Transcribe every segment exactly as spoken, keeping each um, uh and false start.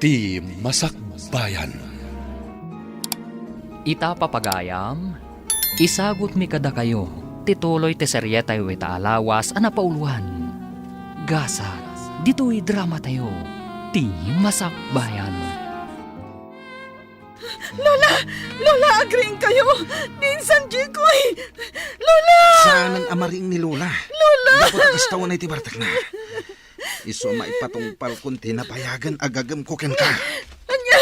Ti Masakbayan. Ita, papagayam, isagutmi kadakayo ti tuloy ti serietayo ita a lawas a napauluan. Gasat ditoy dramatayo, Ti Masakbayan. Lola! Lola, agriingkayo! Ni Insan Jikoy! Lola! Saanen a mariing ni Lola. Lola! Gapu ta kasta unay ti bartekna. Isu a maipatungpalkon ti napayagen a gagem ko kenka. Ania?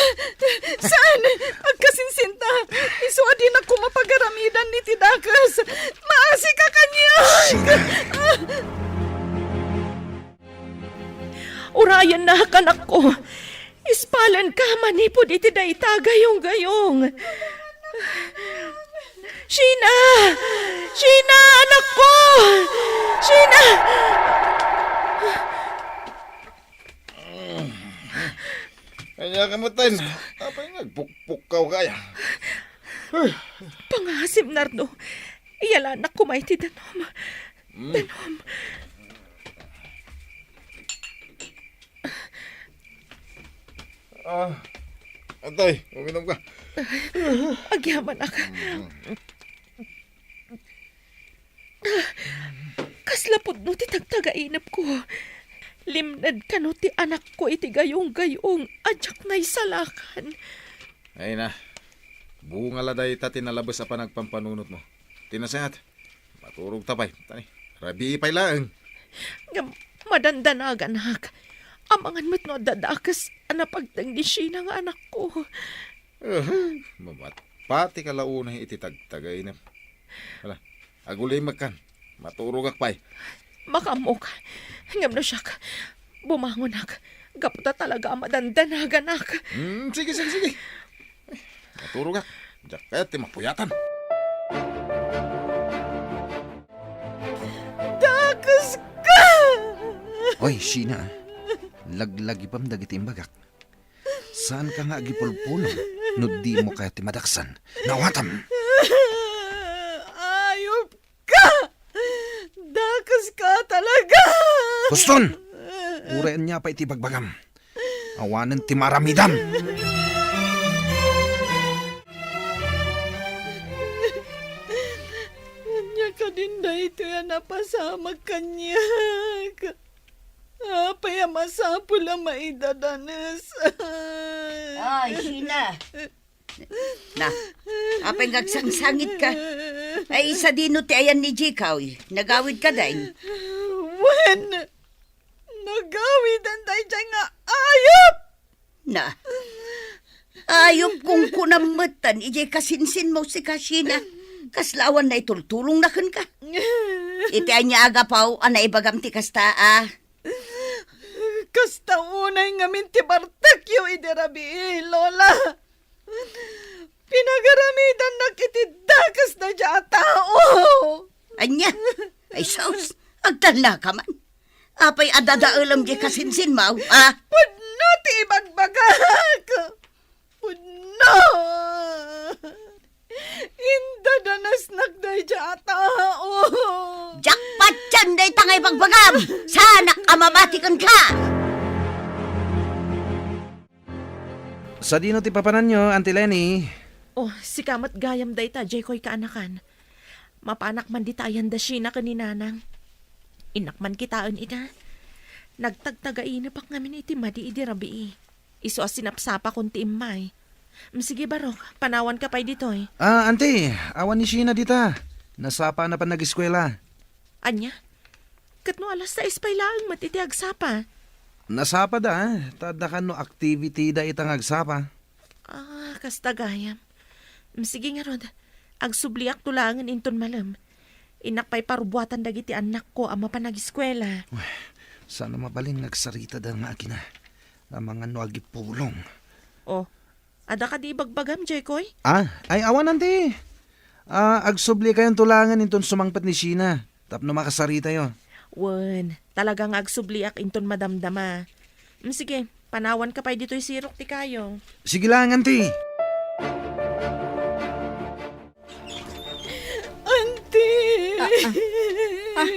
Saan? Agkasinsinta. Isu a dinak koma pagaramidan iti dakes. Maasika kaniak! Sina? Urayennak, anakko. Ispalenka manipud iti dayta gayong-gayong. Sheena! Sheena, anakko! Sheena! Ania ka met, Ten? Apay nga agpukpukkaw kaya? Pangasim, Nardo. Iyalanak koma iti danum. Hmm. Danum. Ah, Atay, uminom ka. Agyamanak. Kasla pudno ti tagtagainepko. Limned kano ti anakko iti gayong-gayong a diak naisalakan. Ay na, bunga la dayta ti nalabes a panagpampanunotmo. Ti nasayaat, maturogta pay. Tani, rabii pay laeng. Ngem madandanaganak. Amangan met no adda dakes a napagteng ni Sheena nga anakko. Uhu, mamatpatika la unay iti tagtagainep. Hala, agulimekkan. Maturogak pay. Makaammok. Ngem no siak, bumangonak. Gapu ta talaga a madandanaganak. Hmm, sige, sige, sige. Maturogak. Diak kayat ti mapuyatan. Dakeska! Oy, Sheena, laglagipem dagiti imbagak. Saanka nga agipulpulong no dimo kayat ti madaksan. Naawatam! Ayop ka! Dakeska talaga! Huston! Uray ania pay ti ibagbagam. Awanen ti maaramidam. Ania kadin daytoy a napasamak kaniak? Apay a masapul a maidadanes? Ay, Sheena. Na, apay nga agsangsangitka? Ay, sadino ti ayan ni Jikoy? Nagawidka, dayta? Wen, nagawidan daydiay nga ayup! Na, ayup, kunkunam metten idiay kasinsinmo, sika, Sheena. Kasla awan naitultulongna kenka. Iti ania a gapu a naibagam ti kasta a? Kasta unay ngamin ti bartekyo idi rabii, Lola. Pinagaramidannak iti dakes daydiay a tao. Ania? Ay, sus, agtalnaka man. Apay a dadaelem diay kasinsinmo, a? Pudno ti ibagbagak. Pudno. Indadanesnak daydiay a tao. Diak patien dayta nga ibagbagam. Saanak a mamati kenka. Sadino ti papananyo, Auntie Leni? Oh, sika met gayam dayta, Jikoy, kaanakan. Mapanak man dita ayan da Sheena ken ni Nanang. Innak man kitaen ida. Nagtagtagainepak ngamin iti madi idi rabii. Isu a sinapsapakon ti immay. Mm, sige, Barok, panawanka pay ditoy. Ah, Auntie, awan ni Sheena dita. Nasapana panagiskuela. Ania? Ket no alas sais pay laeng met iti agsapa? Nasapada, ta adda kano activity da ita nga agsapa. Ah, kasta gayam. Mm, sige ngarud, agsubliakto laengen inton malem. Innak pay parubuatan dagiti annakko a mapanagiskuela. Uy, saan a mabalin nga agsaritada nga agina. Amangan no agipulong. Oh, adda kadi ibagbagam, Jikoy? Ah, ay awan, Auntie. Ah, agsublikayonto laengen inton sumangpet ni Sheena tapno makasaritayo. Wen, talaga nga agsubliak inton madamdama. Mm, sige, panawanka pay ditoy sirok ti kayo. Sige laeng, Auntie. Auntie! Ah, ah. Ah,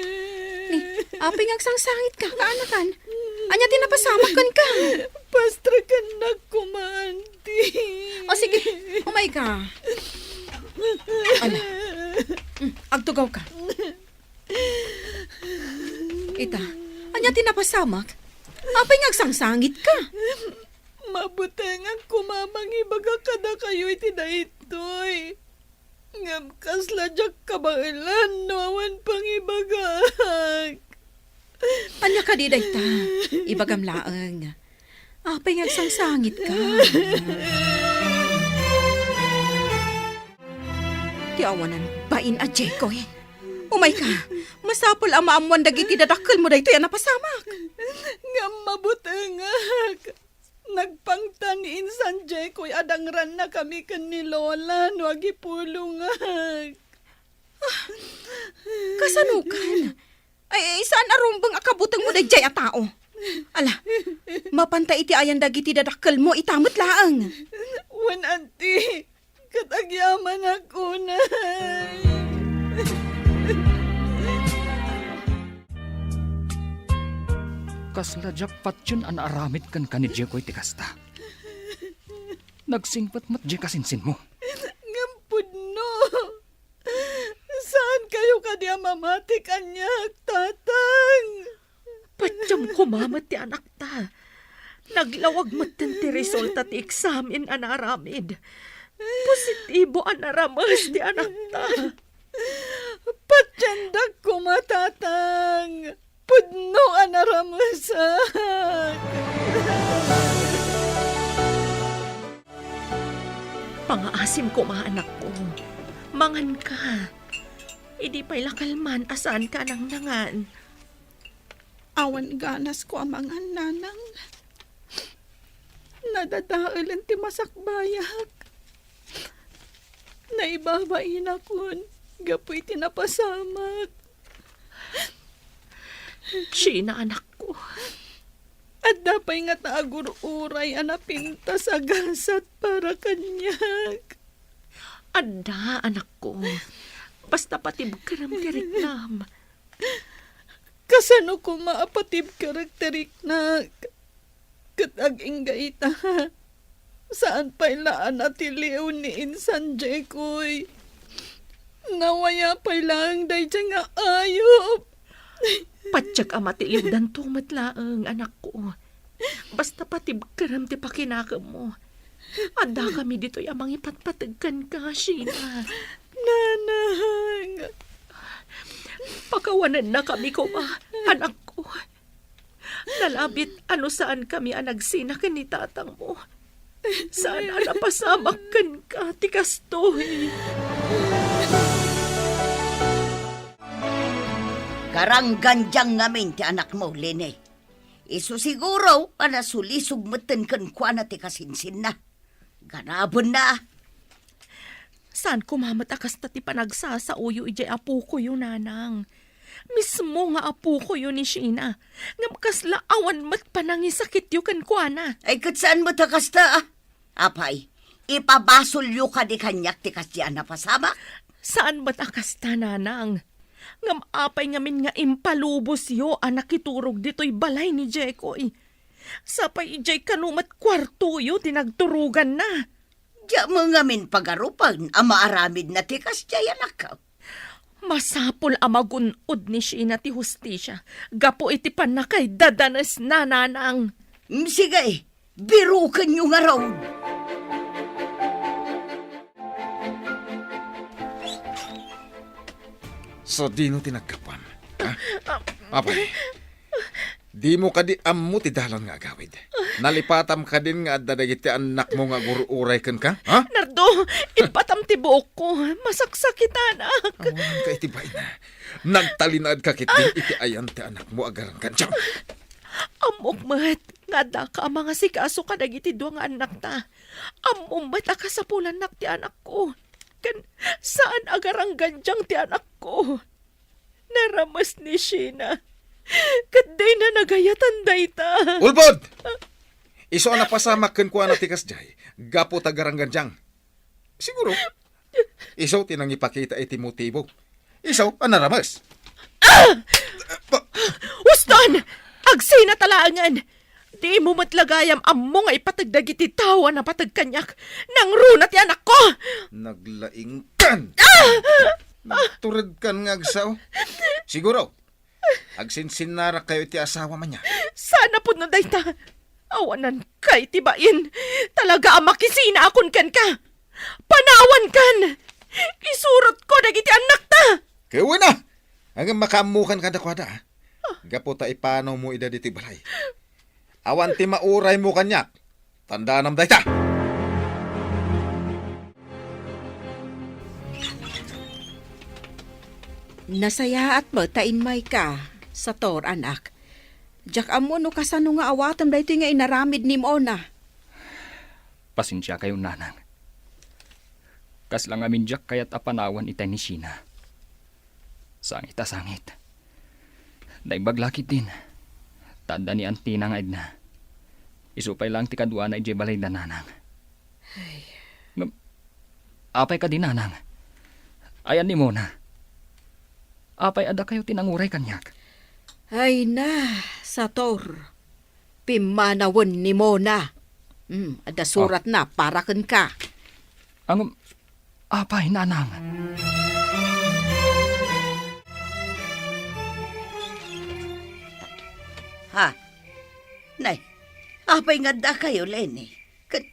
ni, apay nga agsangsangitka, kaanakan? Ania ti napasamak kenka? Pastrek, annak, Ta. Ala. Mm, agtugaw ka. Ita, ania ti napasamak? Apay nga agsangsangitka? Mabutengak koma mangibaga kadakayo iti daytoy. Ngem kasla diak kabaelan no awan pangibagaak. Ania kadi dayta? Ibagam laeng. Apay nga agsangsangitka? Ti awanan bain a Jekoy. Umayka, masapul a maammoan dagiti dadakkelmo daytoy a napasamak. Ngem mabutengak. Nagpangtan ni Insan Jekoy a dangrannakami ken ni Lola no agipulongak. Kasanokan? Ay, saan a rumbeng a kabutengmo daydiay a tao? Ala, mapanta iti ayan dagiti dadakkelmo, ita met laeng. Wen, anti, ket agyamanak unay. Kasla diak patien a naaramid kenka ni Jekoy ti kasta. Nagsingpet met diay kasinsinmo. Ngem pudno. Saankayo kadi a mamati kaniak, Tatang? Patiem koma met ti anakta. Naglawag metten ti resulta ti eksamen a naaramid. Positibo a narames ti anakta. Patiendak koma, Tatang. Pudno a naramesak. Pangaasim koma, anakko. Manganka. Idi pay la kalman a saanka a nangnangan. Awan ganasko a mangan, Nanang. Nadadaelen ti masakbayak. Naibabainakon gapu iti napasamak. Sheena, anakko. Adda pay ngata a gur-uray a napintas a gasat para kaniak? Adda, anakko. Basta patibkerem ti riknam. Kasano koma a patibkerek ti riknak? Ket agingga ita, saan pay la a natiliw ni Insan Jekoy. Nawaya pay laeng daydiay nga ayup. Patiek a matiliwdanto met laeng, anakko. Basta patibkerem ti pakinakemmo. Addakami ditoy a mangipatpateg kenka, Sheena. Nanang! Pakawanennakami koma, anakko. Nalabit a no saankami a nagsina ken ni tatangmo, saan a napasamak kenka ti kastoy. Garanggandiang ngamin ti anakmo, Lene. Isu siguro a nasulisog metten kenkuana ti kasinsinna. Ganabenna. Saan koma met a kasta ti panagsasaoyo idiay apokoyo, Nanang. Mismo nga apokoyo ni Sheena, ngem kasla awan met panangisakityo kenkuana. Ay, ket saan met a kasta, a? Apay, ipabasolyo kadi kaniak ti kasdiay a napasamak? Saan met a kasta, Nanang. Ngem apay ngamin nga impalubosyo a nakiturog ditoy balay ni Jekoy? Sapay idiay kano met kuartoyo ti nagturoganna. Diak met ngamin pagarupen a maaramidna ti kasdiay, anakko. Masapul a magun-od ni Sheena ti hustisia gapu iti pannakaidadanesna, Nanang. Mm, sige, birokenyo ngarud. Sadino ti naggapuam? Ha? Apay, dimo kadi ammo ti dalan nga agawid? Nalipatam kadin nga adda dagiti annakmo nga agur-uray kenka? Ha? Nardo, ippatam ti buokko. Masaksakitanak. Awanka iti baina. Nagtalinaedka ketdin iti ayan ti annakmo a garanggandiang. Ammok met nga addaka a mangasikaso kadagiti dua nga annakta. Ammom met a kasapulannak ti anakko. Ken saan a garanggandiang ti anakko. Narames ni Sheena. Ket dina nagayatan dayta. Ulbod! Isu a napasamak kenkuana ti kasdiay, gapu ta garanggandiang. Siguro, isu ti nangipakita iti motibo. Isu a narames. Ah! Ba- Uston! Agsinata laengen! Ti imo met la gayam ammo nga ipateg dagiti tao a napateg kaniak. Nangruna ti anakko! Naglaingkan! Nagturedkan nga agsao. Siguro, agsinsinnarak kayo iti asawa man niya. Saan a pudno dayta? Awanan kay ti bain. Talaga a makisinaakon kenka. Panawankan! Isurotko dagiti annakta! Ket wen a! Ngem makaammokan kadakuada, a. Gapu ta ipanawmo ida ditoy balay. Awan ti mauraymo kaniak. Tandanam dayta! Nasayaat met ta immayka, Sator, anak. Diak ammo no kasano nga awatem daytoy nga inaramid ni Mona. Pasensiakayo, nanang. Kasla ngamin diak kayat a panawan itay ni Sheena. Sangit a sangit. Naimbag la ketdin. Ta adda ni antina nga edna. Isu pay laeng ti kaduana idiay balayda, nanang. Ay. Ngem, apay kadi, nanang? Ayan ni Mona? Apay a dakayo ti nanguray kaniak? Ay na, Sator. Pimmanawen ni Mona. Hmm, adda suratna para kenka. Ngem, apay, nanang? Ha? Nay, apay nga addakayo, Leni? Ket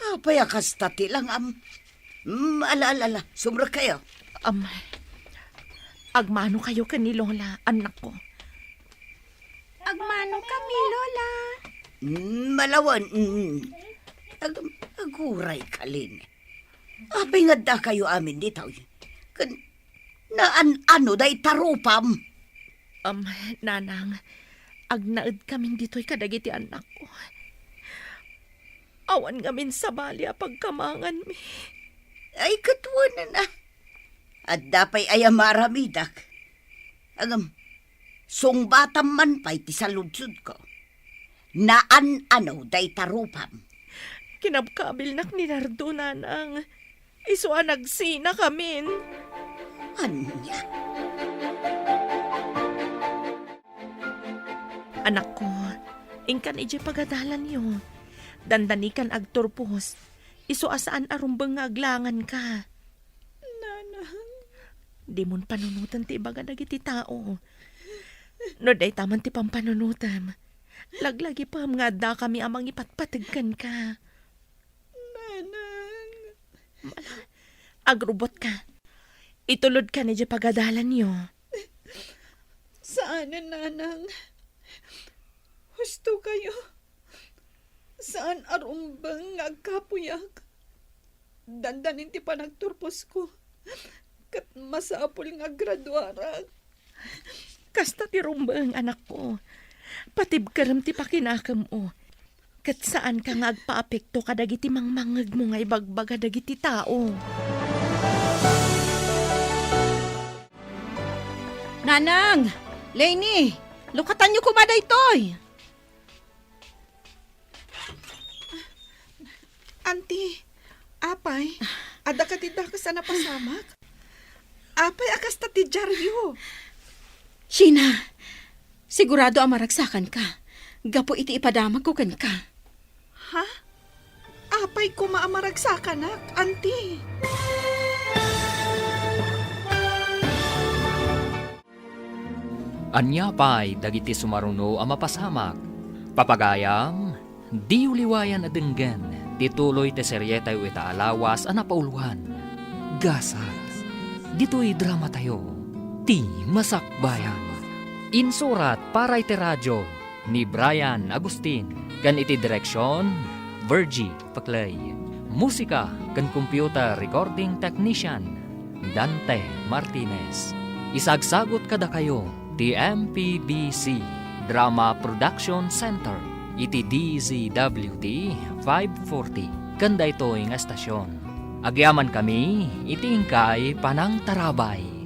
apay a kasta ti langam? Mm, ala, ala, ala, sumrekkayo. Am, agmano kayo ken ni Lola, annakko. Agmano kami, Lola. Mm, malawen, mm. Ag-, aguray ka, Leni. Apay nga addakayo amin ditoy? Ken naan-ano dayta rupam? Am, nanang, agnaedkamin ditoy kadagiti annakko. Awan ngamin sabali a pagkamanganmi. Ay, ket wen a. Adda pay aya maaramidak. Ngem, sungbatam man pay ti saludsodko. Naan-ano dayta rupam? Kinabkabilnak ni Nardo, nanang. Isu a nagsinakamin. Ania? Anakko, inkan idiay pagadalanyo. Dandanikan agturpos. Isu a saan a rumbeng nga aglanganka. Nanang. Dimon panunoten ti ibaga dagiti tao. No dayta man ti pampanunotem, laglagipem nga addakami a mangipatpateg kenka. Nanang. Agrubotka. Itulodka idiay pagadalanyo. Saanen, nanang. Husto kayo. Saan a rumbeng nga agkapuyak. Dandanin ti panagturposko. Ket masapul nga agraduarak. Kasta ti rumbeng, anakko. Patibkerem ti pakinakemmo. Ket saanka nga agpaapekto kadagiti mangmangngegmo nga ibagbaga dagiti tao. Nanang! Leni! Lukatanyo koma daytoy! Auntie, apay, adda kadi dakes a napasamak? Apay a kasta ti diaryo? Sheena, sigurado a maragsakanka gapu iti ipadamagko kenka. Ha? Apay koma a maragsakanak, Auntie? Ania pay dagiti sumaruno a mapasamak? Papagayam, diyo liwayan a denggen ti tuloy ti serietayo ita a lawas a napauloan, Gasat. Ditoy dramatayo, Ti Masakbayan. Insurat para iti radio ni Brian Agustin, ken iti direksion, Virgie Paclay. Musika ken computer recording technician, Dante Martinez. Isagsagut kadakayo ti M P B C Drama Production Center iti D Z W T five forty ken daytoy nga estasion. Agyamankami iti inkay panangtarabay.